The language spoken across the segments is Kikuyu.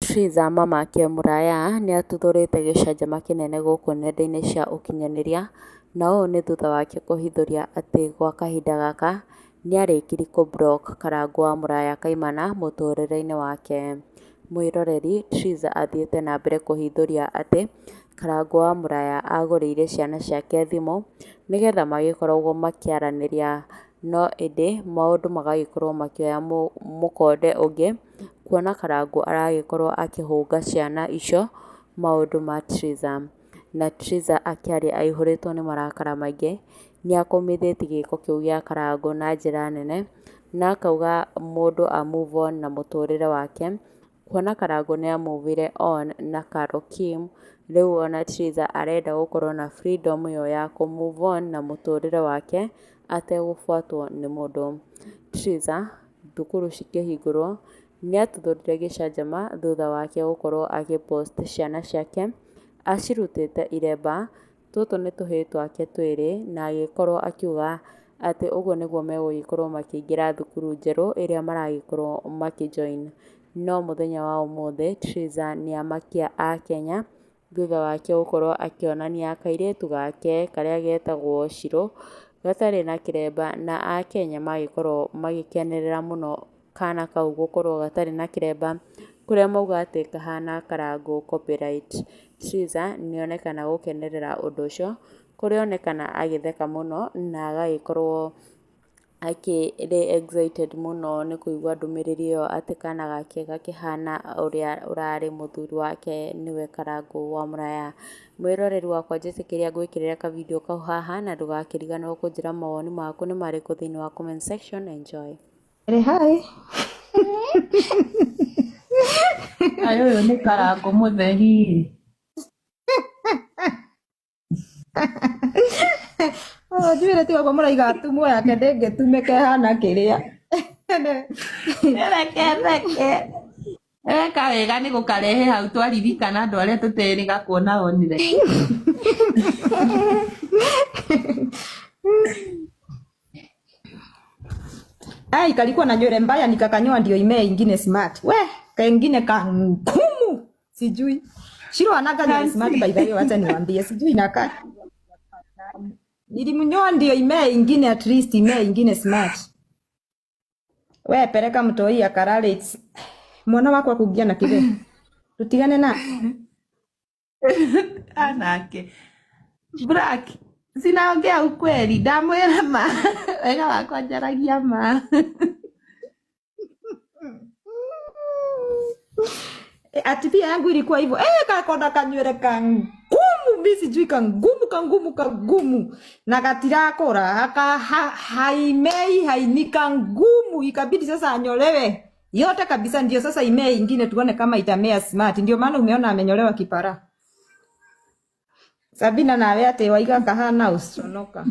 Triza Mamake Mũraya nĩatuthũrĩte gĩcanjama kĩnene gũkũ nenda-inĩ cia ũkinyanĩria, na ũũ nĩ thutha wake kũhithũria atĩ gwa kahinda gaka nĩarĩkirie kũ block Karangũ wa Mũraya kaimana mũtũrĩre-inĩ wake. Mwĩroreri Triza athiĩte na mbere kũhithũria atĩ Karangũ wa Mũraya agũrĩire ciana ciake thimũ nĩgetha magĩkoragwo makĩaranĩria, no ĩndĩ maũndũ magagĩkorwo makĩoya mũkonde ũngĩ, kuona Karangũ aragĩkorwo akĩhũnga ciana icio maũndũ ma Triza. Na Triza akĩaria aihũrĩtwo nĩ marakara maingĩ, nĩakũmithĩtie gĩko kĩu gĩa Karangũ na njĩra nene, na akauga mũndũ a move on na mũtũrĩre wake, kuona Karangũ nĩ a move ire on na Carol Kim, rĩu ona Triza arenda gũkorwo na freedom ĩyo ya kũ move on na mũtũrĩre wake ategũbuatwo nĩ mũndũ. Triza thukuru cikĩhingũrwo, nĩatuthũrire gĩcanjama thutha wake gũkorwo agĩ post ciana ciake, acirutĩte iremba, tũtũ nĩ tũhĩĩ twake twĩrĩ, na agĩkorwo akiuga atĩ ũguo nĩguo megũgĩkorwo makĩingĩra thukuru njerũ ĩrĩa maragĩkorwo makĩ join. No mũthenya wa ũmũthĩ, Triza nĩamakia akenya, thutha wake gũkorwo akĩonania kairĩtu gake karĩa getagwo Shiro, gatarĩ na kĩremba na akenya magĩkorwo magĩkenerera mũno kana kau gũkorwo gatarĩ na kĩremba, kũrĩa mauga atĩ kahana Karangũ copyright. Triza nĩonekana gũkenerera ũndũ ũcio, kũrĩa onekana agĩtheka mũno na agagĩkorwo akĩrĩ excited mũno nĩ kũigua ndũmĩrĩri ĩyo atĩ kana gake gakĩhana ũrĩa ũrarĩ mũthuri wake nĩwe Karangũ wa Mũraya. Mwĩroreri wakwa njĩtĩkĩria ngwĩkĩrĩre ka video kau haha na ndũgakĩriganĩrwo kũnjĩra mawoni maku nĩ marĩkũ thĩinĩ wa comment section. Enjoy. Ĩrĩ hi. Kaĩ ũyũ nĩ Karangũ mũtheri? Oh, njuĩrĩ tiga ũguo mũraiga atumwo yake ndĩngĩtumĩka ĩhana kĩrĩa. Reke reke. Eka wega nĩ gũkarehe hau twaririkana andũ arĩa tũterĩga kuona onire. Ai, kalikuwa na nywele mbaya nikakanyoa ndio imee ingine smart. We, kengine kangumu. Sijui. Shiro anaga nywele smart by the way, wacha niwaambie. Sijui inakaa. Nilimnyoa ndio imee ingine at least imee ingine smart. We pereka mtoi akarare. Mwana wakwa kugia na kibe. Tutigane na. Anake. Black. Sinaongea ukweli, ndamwĩra ma. Wega wakwa njaragia ma. Ati pia yangu ilikuwa hivyo. Kakona kanywele kangumu, mi sijui kangumu kangumu kangumu. Na katirakora haka ha, haimei haini kangumu, ikabidi sasa anyolewe yote kabisa, ndio sasa imee ingine tuone kama itamea smart. Ndio maana umeona amenyolewa kipara. Sabina nawe ati waiga kahana uconoka.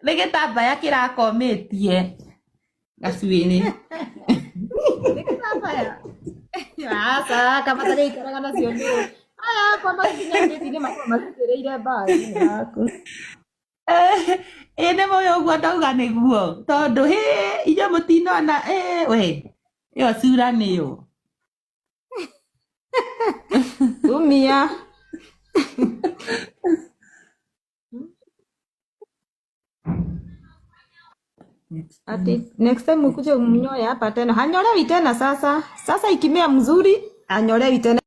Nĩ gĩtambaya kĩrakomĩtie gacuĩrĩ. Nĩ gĩtambaya. Aca, kama tarĩ ikaraga nacio nĩ. Aya akwa makinyanĩtie makoragwo macitĩrĩire mbagi yaku. Ĩ nĩ mũĩ ũguo ndauga nĩguo tondũ hĩ inyuĩ mũtinona ĩ we ĩyo cura nĩyo. Tumia. Ati next time ukuje umnyoe hapa tena. Hanyolewi tena sasa. Sasa ikimea mzuri anyolewi tena.